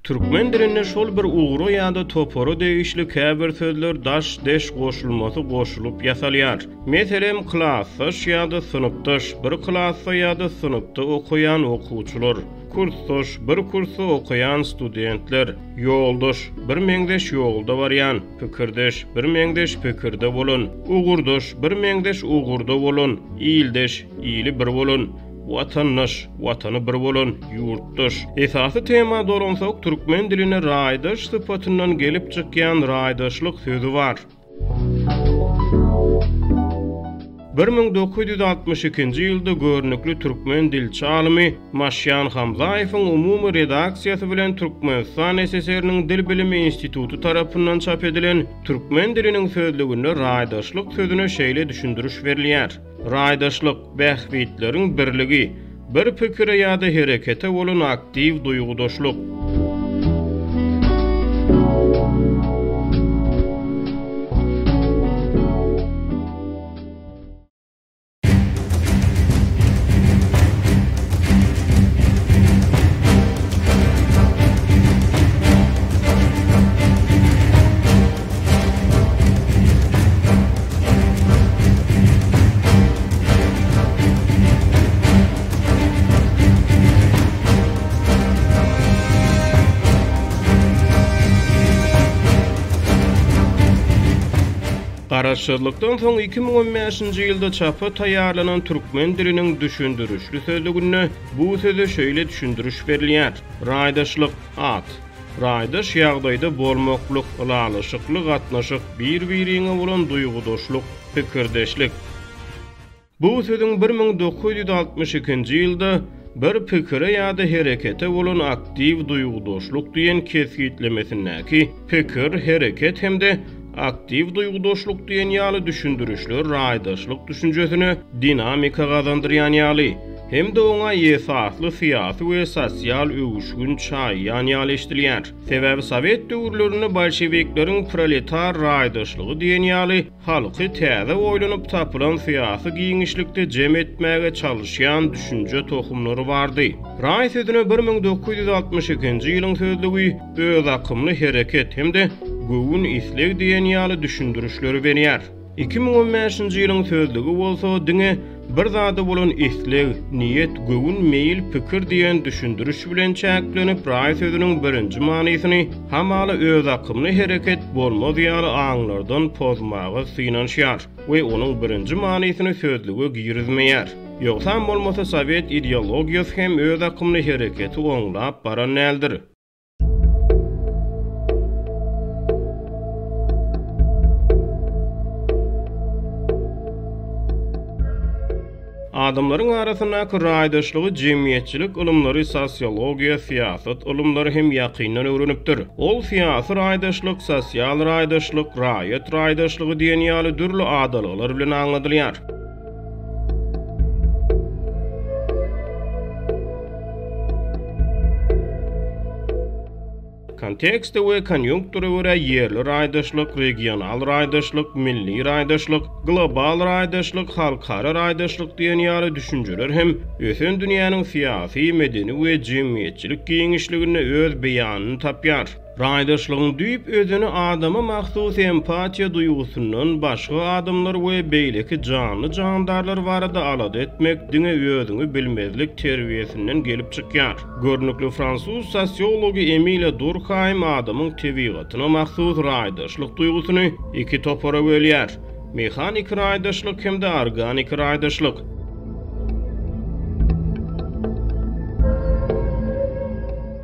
Türkmen dilinde şol bir ugra ýa-da topara degişli käbir sözler daş, deş goşulmasy goşulyp ýasalýar. Meselem, klasdaş ýa-da synpdaş, bir klasda ýa-da synpda okaýan okuwçylar, kursdaş, bir kursda okaýan studentler, ýoldaş, birmeňzeş ýolda barýan, pikirdeş, birmeňzeş pikirde bolan, ugurdaş, birmeňzeş ugurda bolan, ildeş, ili bir bolan, Watandaş, Watany bir bolan, ýurtdaş. Esasy tema dolansak, türkmen diline raýdaş sypatyndan gelip çykýan raýdaşlyk sözi bar. 1962-nji ýylda görnükli türkmen dilçi alymy Maşýan Hamzaýewiň umumy redaksiýasy bilen Türkmenistan SSR-niň Dil bilimi instituty tarapyndan çap edilen Türkmen diliniň sözlüginde raýdaşlyk sözüne şeýle düşündiriş berilýär. Raýdaşlyk, bähbitleriň birligi, bir pikire ýa-da herekete bolan aktiw duýgudaşlyk. Garaşsyzlykdan soň 2015-nji ýylda çapa taýýarlanan Türkmen diliniň düşündirişli sözlüginde bu söze şeýle düşündiriş berilýär, Raýdaşlyk, at. Raýdaş ýagdaýda bolmaklyk, ylalaşykly gatnaşyk, bir-biriňe bolan duýgudaşlyk, pikirdeşlik. Bu sözüň 1962-nji ýylda bir pikire ýa-da herekete bolan aktiw duýgudaşlyk diýen kesgitlemesindäki pikir, hereket hem-de aktiw duýgudaşlyk diýen ýaly düşündirişler raýdaşlyk düşünjesine dinamika gazandyrýan ýaly hem-de oňa esasly syýasy we sosial öwüşgin çaýýan ýaly eşidilýär. Sebäbi sowet döwürlerinde bolşewikleriň proletar raýdaşlygy diýen ýaly halky täze oýlanyp tapylan syýasy giňişlikde jem etmäge çalyşýan düşünje tohumlary bardy. Raý sözüne 1962-nji ýylyň sözlügi özakymly hereket hem-de göwün isleg diýen ýaly düşündirişleri berýär. 2015-nji ýylyň sözlügi bolsa diňe bir zada bolan isleg, niýet, göwün, meýil, pikir diýen düşündiriş bilen çäklenip, raý sözüniň birinji manysyny hamala özakymly hereket bolmaz ýaly aňlardan pozmaga synanyşýar we onuň birinji manysyny sözlüge girizmeýär. Ýogsam bolmasa sowet ideologiýasy hem özakymly hereketi oňlap baran däldir. Adamlaryň arasyndaky raýdaşlygy jemgyýetçilik ylymlary, sosiologiýa, syýasat ylymlary hem ýakyndan öwrenipdir. Ol syýasy raýdaşlyk, sosial raýdaşlyk, raýat raýdaşlygy diýen ýaly dürli adalgalar bilen aňladylýar. Kontekste we konýunktura görä ýerli raýdaşlyk, regional raýdaşlyk, milli raýdaşlyk, global raýdaşlyk, halkara raýdaşlyk diýen ýaly düşünjeler hem ösen dünýäniň syýasy, medeni we jemgyýetçilik giňişliginde öz beýanyny tapýar. Raýdaşlygyň düýp özeni adama mahsus empatiýa duýgusyndan başga adamlar we beýleki janly-jandarlar barada alada etmek diňe özüňi bilmezlik terbiýesinden gelip çykýar. Görnükli fransuz sosiology Emile Durkhaým adamyň tebigatyna mahsus raýdaşlyk duýgusyny iki topara bölýär. Mehaniki raýdaşlyk hem-de organiki raýdaşlyk.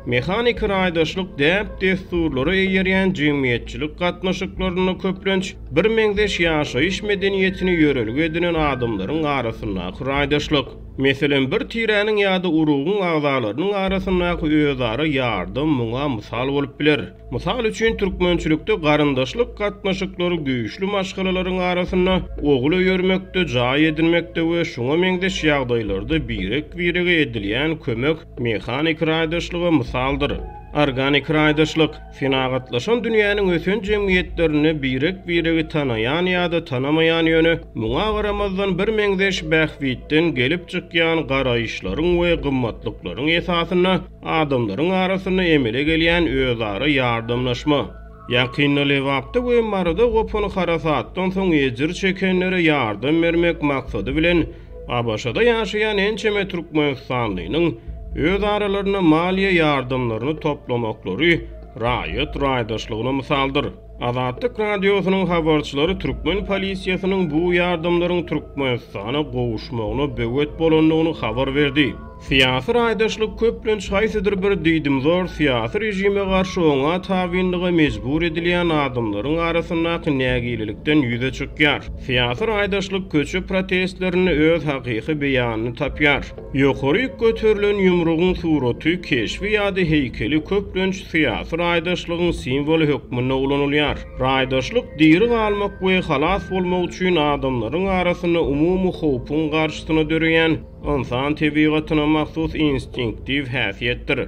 Mehaniki raýdaşlyk däp-dessurlara eýerýän jemgyýetçilik gatnaşyklarynda köplenç birmeňzeş ýaşaýyş medeniýetini ýörelge edinen adamlaryň arasyndaky raýdaşlyk. Meselem, bir tiräniň ýa-da urugyň agzalarynyň arasyndaky özara ýardam muňa mysal bolup biler. Mysal üçin, türkmençilikde garyndaşlyk gatnaşyklary güýçli maşgalalaryň arasynda ogul öýermekde, jaý edinmekde we şuňa meňzeş ýagdaýlarda birek-birege edilýän kömek mehaniki raýdaşlyga mysaldyr. Organiki raýdaşlyk, senagatlaşan dünýäniň ösen jemgyýetlerinde birek-biregi tanaýan ýa-da tanamaýan ýöne muňa garamazdan birmeňzeş bähbitden gelip çykýan garaýyşlaryň we gymmatlyklaryň esasynda adamlaryň arasynda emele gelýän özara ýardamlaşma. Ýakynda Lebapda we Maryda gopan harasatdan soň ejir çekenlere ýardam bermek maksady bilen ABŞ-da ýaşaýan ençeme türkmenistanlynyň öz aralarynda maliýe ýardamlaryny toplamaklary raýat raýdaşlygyna mysaldyr. Azatlyk Radiosynyň habarçylary türkmen polisiýasynyň bu ýardamlaryň Türkmenistana gowuşmagyna böwet bolandygyny habar berdi. Syýasy raýdaşlyk köplenç haýsydyr bir diýdimzor syýasy režime garşy oňa tabynlyga mejbur edilýän adamlaryň arasyndaky nägilelikden ýüze çykýar. Syýasy raýdaşlyk köçe protestlerinde öz hakyky beýanyny tapýar. Ýokaryk göterilen ýumrugyň suraty, keşbi ýa-da heýkeli köplenç syýasy raýdaşlygyň simwoly hökmünde ulanylýar. Raýdaşlyk diri galmak we halas bolmak üçin adamlaryň arasynda umumy howpuň garşysyna döreýän Ynsan tebigatyna mahsus instinktiw häsiýetdir.